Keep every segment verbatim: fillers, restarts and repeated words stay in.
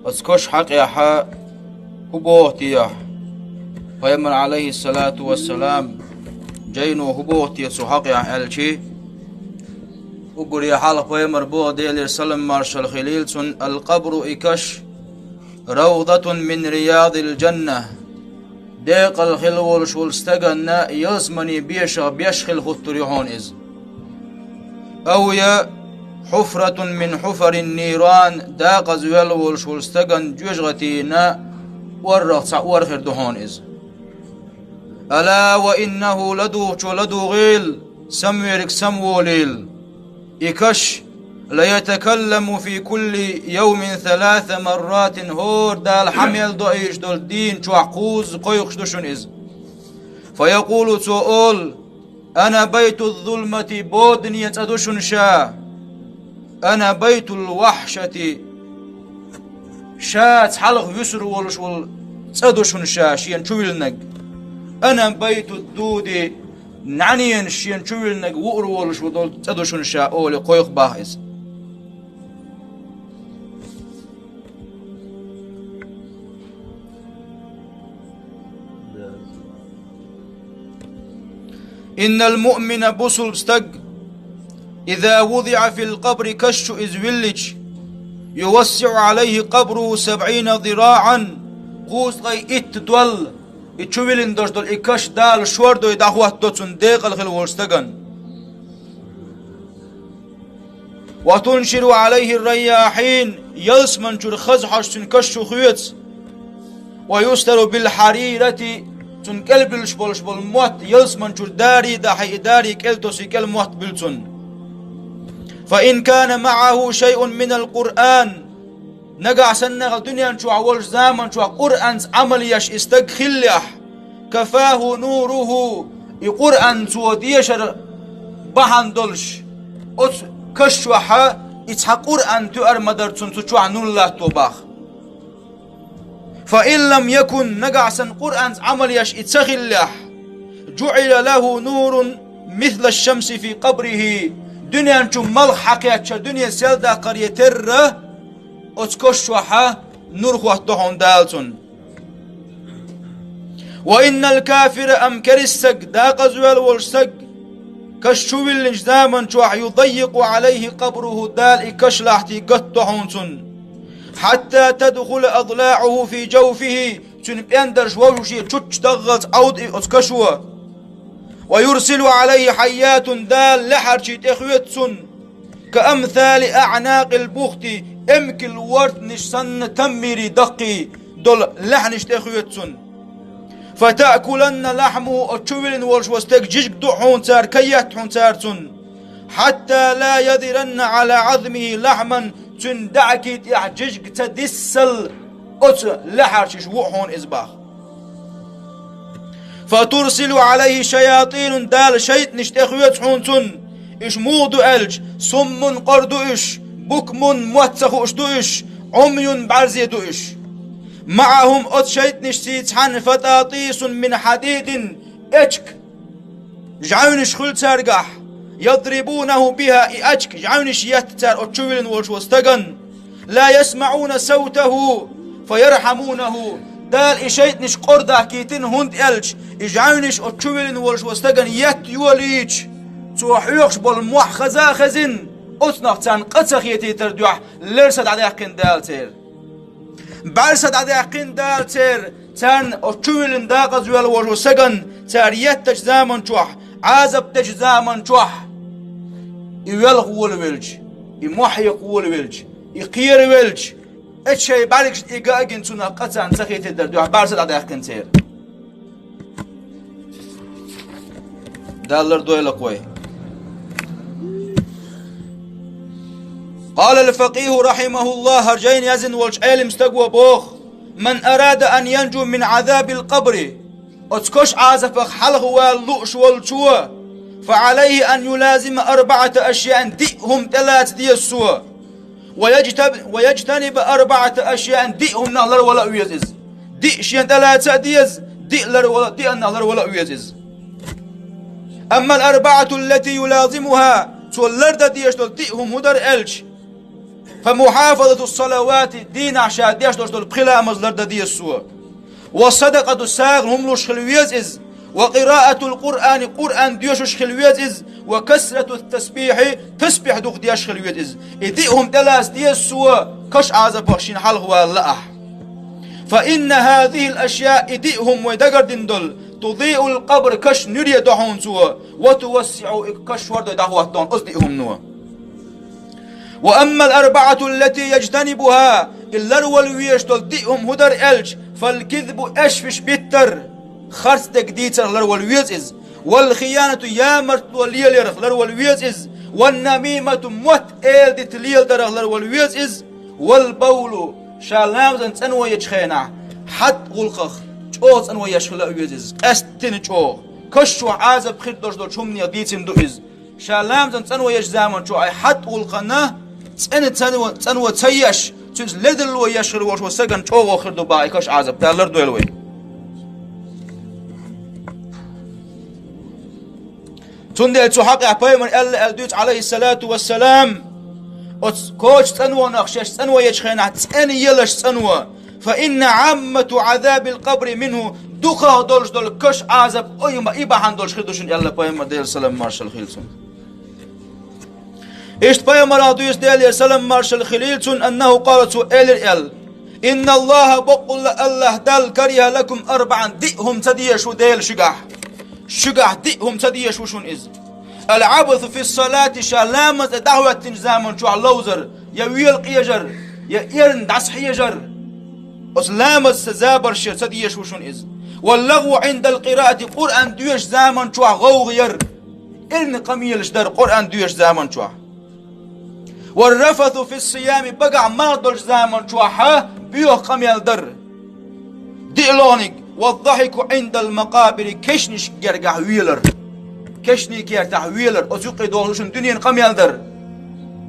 Оцу каш хьакъехьа хӀун боху техьа? Пайхамар, алейхиссалату вассалам, жайно хӀун боху те цу хьакъехьа аьлчи, уггаре хьалха пайхамар боху, Делера салам маршалла хилийла цунна: «Ал-къабру», и каш, «равдатун мин риядил джанна». Декъала хила волуш волу стаганна ялсамани бешах беш хила хӀуттур ю хьуна иза. Ав я хьуфратун мин хьуфарин ниран, декъаза ваьлла волуш волу стаган жоьжахатина оррах цхьа ор хир ду хьуна иза. Ала ва иннаху, ладугӀучо ладугӀийла, самвериг самволийла. И каш, ла ятакалламу фи кулли явмин саласа марратин, хӀора Дала хьан мел доуьйтуш долу дийна чохь кхузза кхойкхуш ду шуна иза. Фа якъулу, цо олу: «Ана байту зулмати», бодане цӀа ду шуна ша. «Ана байтул вахьшати», ша цхьалха вуьсур волуш волу цӀа ду шуна ша, шена чу виллинарг. «Ана байту дуди», нӀаьненаш шена чу виллинарг вуур волуш ву долу цӀа ду шуна ша, олий кхойкху боху иза. Иннал муъмина, бусулба стаг, иза вудиъа фил къабри, каш чу иза виллича, ювассиъу алейхи къабруху сабъина зираъан, кхузткъе итт дол, и чу виллина долуш долу и каш Дала шордой дӀахӀоттадо цунна декъала хила волчу стагана. Ва тунширу алейхи райяхьин, ялсаманчуьра хаза хьожа цуьнан каш чу хоьцу. Ва юстару бил хьарирати, цунна кӀел буьллуш болуш болу мотт ялсаманчуьра дарий дахьий, и дарий кӀел тосий, кӀел мотт буьллу цунна. Фа ин кана маъаху шайъун минал Къуръан, нагахь санна дуьнен чохь волчу заман чохь Къуръанца Ӏамал еш и стаг хиллехь, кафаху нуруху, и Къуръан цо дешар бахьана долуш, оцу каш чохьа и цхьа Къуръан тоьар ма дара цунна цу чохь нур латто боху. Фа ин лам якун, нагахь санна Къуръанца Ӏамал еш и ца хиллехь, жуъила лаху нурун мисла шамси фи къабрихи, дуьнен чу малх хьакхетча дуьне сел даккхаре терра, оцу каш чохьа нур хӀоттадо хьуна Дала цунна. Ва иннал кафира, амма керста стаг, декъаза ваьлла волуш стаг, каш чу виллинчу заман чохь, юдаййикъу алейхи къабруху, Дала и каш лахьти гатдо хьуна цунна. Хьатта тадхула адлаъуху фи жавфихи, цуьнан пӀендарш вовшашка чуччу даггӀалц Ӏовда и оцу кашо. Ва юрсилу алейхи хьайятун, Дала лаьхьарчий тӀехоьцу цунна. Ка амсали аънакъил бухти, эмкал вортанаш санна таммийри даккхий долу лаьхьанаш тӀехоьцу цунна. Фатаъкуланна лахьмуху, оцу чу виллина волуш волу стеган жижиг ду хьуна цара, каетта хьуна цара цунна. Хьатта ла ядиранна ала Ӏазмихи лахьман, цуьнан даьӀахкий тӀехь жижиг ца диссал, оцу лаьхьарчаш ву хьуна иза боху. Фатурсилу алейхи шаятинун, Дала шайтӀанаш тӀехоьцу хьуна цунна. Уьш муха ду аьлча, суммун, къора ду уьш, букмун, мотт ца хууш ду уьш, Ӏумйун, бӀаьрзе ду уьш. Маъахум, оцу шайтӀанашций цхьаьна, фататисун мин хьадидин, эчка, жӀаьвнаш хуьлу цаьргахь, ядрибунаху биха, и эчка, жӀаьвнаш етта цара оцу чу виллина волуш волу стагана. Ла ясмаӀуна савтаху, фа ярхьамунаху. Дала и шайтӀанаш къора дахкийтина, хӀунда аьлча и жӀаьвнаш оцу чу виллина волуш волу стагана етта йолийча, цо хьоьхуш болу мохь хаза а хезина, оцунах царна къа ца хетийтар дуьхьа лерса дӀадаьккхина Дала церан. БӀаьрса дӀадаьккхина Дала церан, царна оцу чу виллина декъаза ваьлла волу сагана, цара еттачу заман чохь, Ӏазап дечу заман чохь, и велха волавелча, и мохь хьекха волавелча, и кхеравелча, эцу шайн бӀаьргашна и ган а гина, цунах къа царна ца хетар дара дуьхьа бӀаьрса дӀадаьккхина церан. Даллар дойла кхой. Къала ал-факъиху рахьимахуллах, хӀара жайна яздина волчу Ӏелам стага боху: «Ман арада ан янжу мин Ӏазабил къабри», оцу кошан Ӏазапах хьалха вала лууш волчо, «фа Ӏалайхи ан юлазима арбаӀата ашяин», диъ хӀума тӀелаца деза цо. «Ва яжтаб-, ва яжтаниба арбаӀата ашяин», диъ хӀуманах ларвала а веза иза. Диъ шена тӀелаца а деза, диъ ларвала, диъаннах ларвала а веза иза. «Аммал арбаӀату ллати юлазимуха», цо лардан дезаш долу диъ хӀума хӀун дара аьлча, فمحافظة الصلوات, дийнахь ша деш долуш долу пхи ламаз лардан деза цо. والصدقة, сагӀина хӀума луш хила веза иза. وقراءة القرآن, Къуръан доьшуш хила веза иза. وكثرة التسبيح, тасбихь дукха деш хила веза иза. И диъ хӀума тӀелаца деза цо, каш Ӏазапах шена хьалха вала лаахь. فإن هذه الأشياء, и диъ хӀума вай дагардина долу, تضيء القبر, каш нуьре до хьуна цо, وتوسع, и каш хӀордой дӀахӀоттадо хьуна оцу диъ хӀумано. وأما الأربعة التي يجتنبها, и ларвала везаш долу диъ хӀума хӀун дара аьлча, فالكذب, эшпаш биттар, харц дерг дийцарх ларвала веза иза, والخيانة, ямартло леларх ларвала веза иза, والنميمة, мотт эладита леладарх ларвала веза иза, والبول, ша ламазан цӀано ечу хенахь, хьатӀ гӀуллакхах чӀогӀа цӀано еш хила а веза иза, къаьсттина чӀогӀа. Каш чохь Ӏазап хир долуш долчу хӀуманех дийцина ду иза. Ша ламазан цӀано ечу заман чохь ай хьатӀ гӀуллакхана цӀена цӀано, цӀано ца еш, цуьнца ледарло еш хир волуш волу стагана чӀогӀа хир ду боху и каш Ӏазап, Дала лардойла вай. Цундела цу хьакъехь пайхамар аьлла аьлла дуьйцу, Ӏалайхиссалату вассалам, оцу кочу цӀанонах шаьш цӀано ечу хенахь цӀена елаш цӀано, فإن عامة عذاب القبر منه, дукхах долуш долу каш Ӏазап ойма и бахьана долуш хир ду шуна аьлла пайхамар, Делан салам маршалла хила цунна. Иштта пайхамарах дуьйцу, Делера салам маршалла хилийла цунна, أنه قال, цо элира аьлла: إن الله, баккъалла АллахӀ Далла, كره لكم أربعا, диъ хӀума ца дезаш ву Дела шуьгахь. Шуьгахь диъ хӀума ца дезаш ву шуна иза. العبث في الصلاة, ша ламаз тӀе дӀахӀоьттинчу заман чохь ловзар, я вела къежар, я эрна дӀасахьежар. Оцу ламазца забарш яр ца дезаш ву шуна иза. واللغو عند القراءة, Къуръан доьшучу заман чохь гӀовгӀа яр. Эрна къамелаш дар Къуръан доьшучу заман чохь. والرفث في الصيام, багахь малх долчу заман чохь боьха къамел дар. ДиълагӀниг, والضحك عند المقابر, кешнашка гергахь велар. Кешнийн кертахь велар, оцу юккъе догӀуш ду шуна дуьненан къамел дар.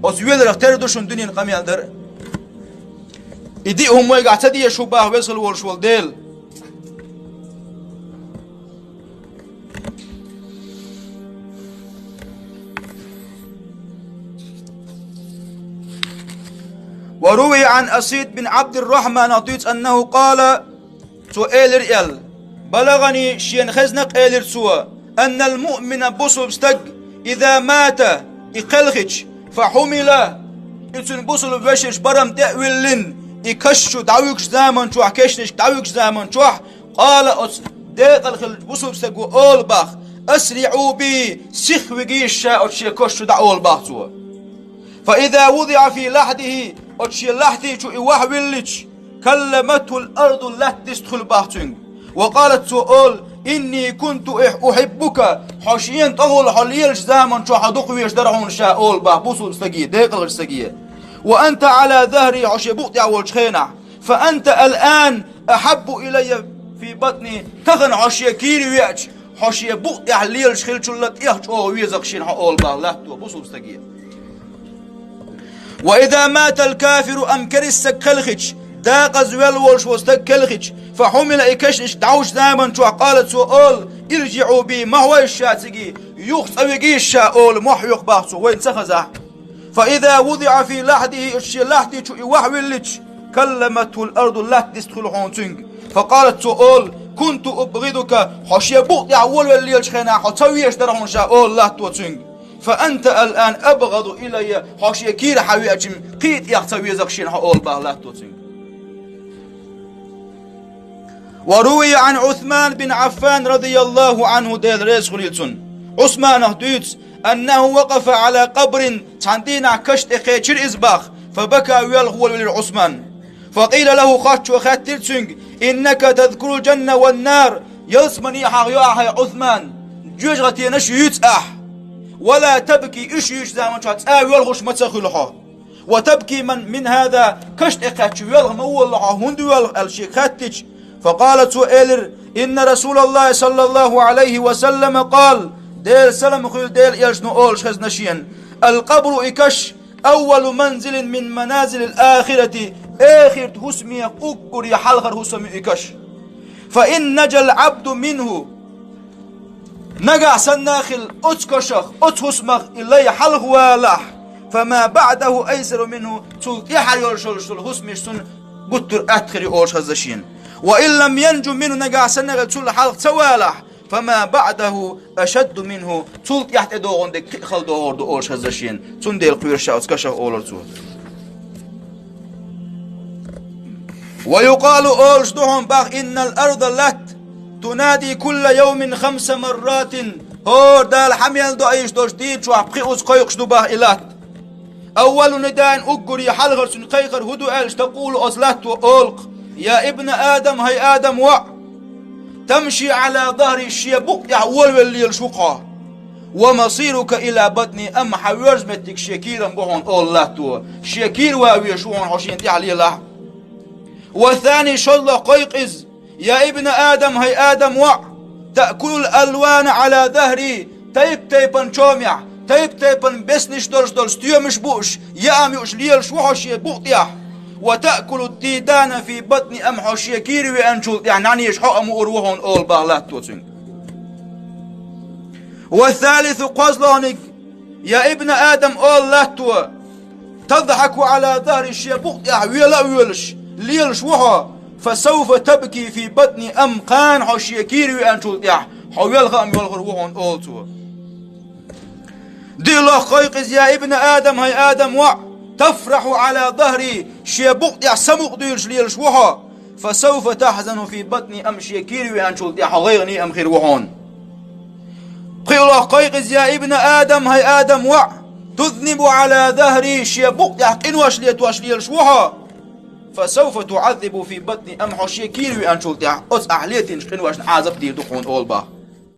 Оцу веларх тера ду шуна дуьненан къамел дар. И диъ хӀума вайгахь ца дезаш ву боху веза хила волуш волу Дела. وروي عن أسيد بن عبد الرحمن, дуьйцу, أنه قال, цо элира аьлла: بلغني, шена хезна-кх, элира цо, أن المؤمن, бусулба стаг, إذا مات, и кхелхича, فحمل, и цуьнан бусулба вешин барам тӀе а виллина, и каш чу дӀавуьгуш заман чохь, кешнашка дӀавуьгуш заман чохь, قال, оцу декъала хиллачу бусулба стага олу боху: أسرعوا بي, сихха вигийша ша оцу шен каш чу дӀа, олу боху цо. فإذا وضع في لحده, оцу шен лахьти чу и вахьвиллича, كلمته الأرض, латта дистхуьлу боху цуьнга. وقالت, цо олу: إني كنت أح-, أحبك, хьо шена тӀехула хьо лелачу заман чохь хьо дукха везаш дара хьуна ша, олу боху бусулба стаге, декъалчу стаге. وأنت على ظهري, хьо шен букъа тӀехь волчу хенахь. فأنت الآن أحب إلي في بطني, тахана хьо шен кийра веача, хьо шен букъа тӀехь лелаш хиллачул а тӀех чӀогӀа веза-кх шена хьо, олу боху латто бусулба стаге. وإذا مات الكافر, амма керста стаг кхелхича, декъаза велла волуш волу стаг кхелхича, فحمل, и кешнашка дӀавуьгучу заман чохь, قال, цо олу: ارجعوا بي, ма хьойша ша цига, юха цӀа вигийша ша, олу, мохь хьоькху боху цо, вайна ца хазахь. فإذا وضع في لحده, оцу шен лахьти чу и вахьвиллича, كلمته الأرض, латта дистхуьлу хьуна цуьнга. فقالت, цо олу: كنت أبغضك, хьо шен букъа тӀехь волавелла лелачу хенахь хьо ца везаш дара хьуна ша, олу латто цуьнга. فأنت الآن أبغض إلي, хьо шен кийра хьан веача-м кхин а тӀех ца веза-кх шена хьо, олу боху латто цуьнга. وروي عن عثمان بن عفان رضي الله عنه, Дела реза хуьлийла цунна. Ӏусманах дуьйцу: أنه وقف على قبر, цхьана дийнахь каш тӀе кхечира иза боху, فبكى, воьлха волавелира Ӏусман. فقيل له, хатто хаьттира цуьнга: إنك تذكر الجنة والنار, ялсамани хьалха йо ахь, хӀай Ӏусман, жоьжахатенаш юьйцу ахь. ولا تبكي, уьш юьйцучу заман чохь цкъа воьлхуш ма ца хуьлу хьо. وتبكي من, من هذا, каш тӀе кхаьчча воьлха ма воллу хьо, хӀунда воьлху аьлла шега хаьттича, فقال, цо элира: إن رسول الله صلى الله عليه وسلم قال, Делан салам хуьлда Делан элчано олуш хезна шена: القبر, и каш, أول منزل من منازل الآخرة, эхартан хӀусамех уггаре хьалхара хӀусам ю и каш. فإن نجا العبد منه, нагахь санна а хилла оцу кашах, оцу хӀусамах и лай хьалха валахь, فما بعده أيسر منه, цул тӀехьа йолуш йолуш долу хӀусамаш цунна гуттар а атта хир ю олуш хезна шена. وإن لم ينج منه, нагахь санна а цул хьалха ца валахь, فما بعده أشد منه, цул тӀаьхьа тӀедогӀун дерг кхин а хала догӀур ду олуш хезна шена. Цундела кхоьруш ша оцу кашах олура цо. ويقال, олуш ду хьуна бах, إن الأرض, латта, تنادي كل يوم خمس مرات, хӀора Дала хьан мел доуьйтуш долчу дийна чохь пхи уза кхойкхуш ду бах и латта. أول نداء, уггаре хьалхара цуьнан кхайкхар хӀун ду аьлча, تقول, оцу латто олу-кх: يا ابن آدم, хӀай Адам воӀ! تمشي على ظهري, шен букъа тӀехь волавелла лелаш ву-кх хьо. ومصيرك إلى بطني, амма хьан воьрза меттиг шен кийрам бу хьуна, олу латто. Шен кийра ван везаш ву хьуна хьо шена тӀехь лелахь. والثاني, шозлагӀа кхойкху иза: يا ابن آدم, хӀай Адам воӀ! تأكل الألوان على ظهري, тайп-тайпана чомехь, тайп-тайпана бесниш долуш долу стоьмаш бууш, яам юуш лелаш ву хьо шен букъа тӀехь. وتأكل الديدان في بطني, амма хьо шен кийра веанчул тӀехь нӀаьнеша хьо а муур ву хьуна, олу бах латто цуьнга. والثالث, кхозлагӀниг: يا ابن آدم, олу латто, تضحك على ظهري, шен букъа тӀехь вела а воьлуш, лелаш ву хьо, فسوف تبكي في بطني, амма кхана хьо шен кийра веанчул тӀехь хьо велха а йолхур ву хьуна, олу цо. ДиълагӀа кхойкху иза: يا ابن آدم, хӀай Адам воӀ! تفرح على ظهري, шен букъа тӀехь самукъадуьйлуш лелаш ву хьо, فسوف تحزن في بطني, амма шен кийра веанчул тӀехь хьо гӀайгӀане а хир ву хьуна. ПхоьалгӀа кхойкху иза: يا ابن آدم, хӀай Адам воӀ! تذنب على ظهري, шен букъа тӀехь къинош летош лелаш ву хьо, فسوف تعذب في بطني, амма хьо шен кийра веанчул тӀехь оцу ахь летийначу къиношна Ӏазап дийр ду хьуна, олу бах.